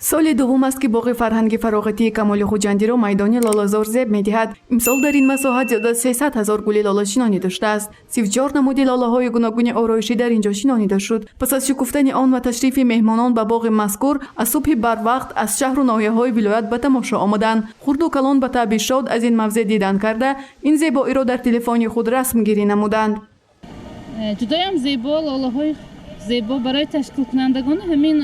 Соли дуввум аст, ки боғи фарҳанги фароғатии Камоли Хуҷандиро майдони лолазор зеб медиҳад. Имсол дар ин масоҳат зиёда аз 300 000 гули лола шинонида шудааст. 34 намуди лолаҳои гуногуни ороишӣ дар ин ҷо шинонида шуд. Пас аз шукуфтани он ва ташрифи меҳмонон ба боғи мазкур, аз субҳи барвақт аз шаҳру ноҳияҳои вилоят ба тамошо омаданд. Хурду калон ба таъби шод аз ин мавзеъ дидан карда, ин зебоиро дар телефони худ расмгирӣ намуданд. Ҷудоям зебо, лолаҳои зебо. Барои ташкилкунандагони ҳамин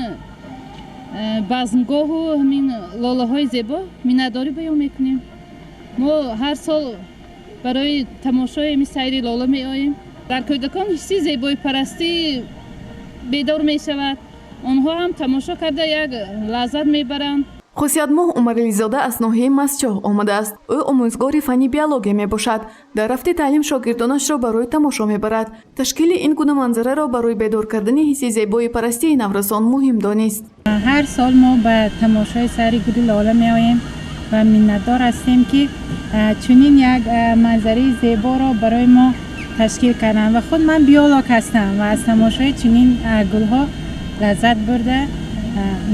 базмгоҳу ҳамин лолаҳои зебо миннатдорӣ баён мекунем. Мо ҳар сол барои тамошои ҳамин сайри лола меоем. Дар кӯдакон ҳисси зебоипарастӣ бедор мешавад, онҳо ҳам тамошо карда, як лаззат мебаранд. Хусиятмоҳ Умарализода аз ноҳияи Мастчоҳ омадааст. Ӯ омӯзгори фанни биология мебошад. Дар рафти таълим шогирдонашро барои тамошо мебарад. Ташкили ин гуна манзараро барои бедор кардани ҳисси зебоипарастии наврасон муҳим донист. Ҳар сол мо ба тамошои сайри гули лола меоем ва миннатдор ҳастем, ки чунин як манзараи зеборо барои мо ташкил карданд. Ва худ ман биолог ҳастам ва аз тамошои чунин гулҳо лаззат бурда,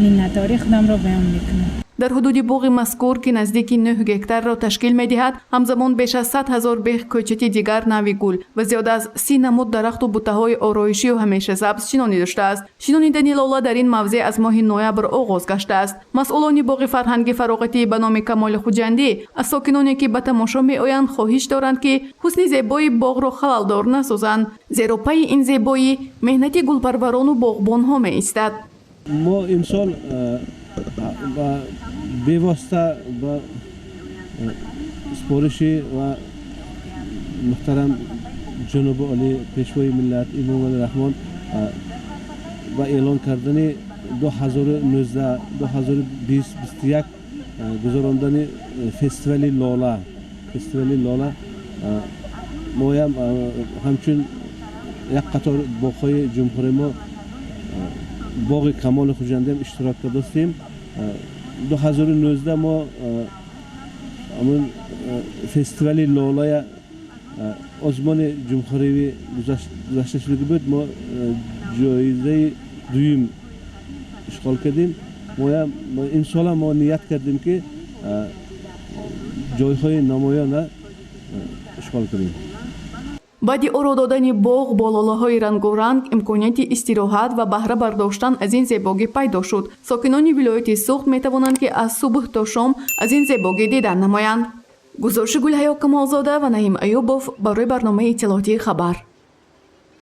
миннатдории худамро баён мекунам. Дар ҳудуди боғи мазкур, ки наздики 9 гектарро ташкил медиҳад, ҳамзамон беш аз 100 000 бех кӯчати дигар нави гул ва зиёда аз 30 намуд дарахту бутаҳои ороишию ҳамешасабз шинонида шудааст. Шинонидани лола дар ин мавзеъ аз моҳи ноябр оғоз гаштааст. Масъулони боғи фарҳанги фароғатӣ ба номи Камоли Хуҷандӣ аз сокиноне, ки ба тамошо меоянд, хоҳиш доранд, ки ҳусни зебои боғро халалдор насозанд, зеро пайи ин зебоӣ меҳнати гулпарварону боғбонҳо меистад. Мо имсол бевосита ба супориши ва муҳтарам ҷаноби олӣ, Пешвои миллат Эмомалӣ Раҳмон ва эълон кардани 2019, 2021 гузарондани фестивали лола, моям ҳамчун як қатор боғҳои ҷумҳури мо, боғи Камоли Хуҷандиам иштирок кардастем. 2019 мо ҳамун фестивали лолая озмони ҷумҳуривӣ гузашта шуда буд, мо ҷоизаи дуюм ишғол кардем. Моям имсолам мо ният кардем, ки ҷойҳои намоёна ишғол кунем. Баъди оро додани боғ бо лолаҳои рангоранг, имконияти истироҳат ва баҳра бардоштан аз ин зебогӣ пайдо шуд. Сокинони вилояти Суғд метавонанд, ки аз субҳ то шом аз ин зебогӣ дидан намоянд. Гузориши Гулҳаё Камолзода ва Наим Аюбов барои барномаи иттилоотии «Хабар».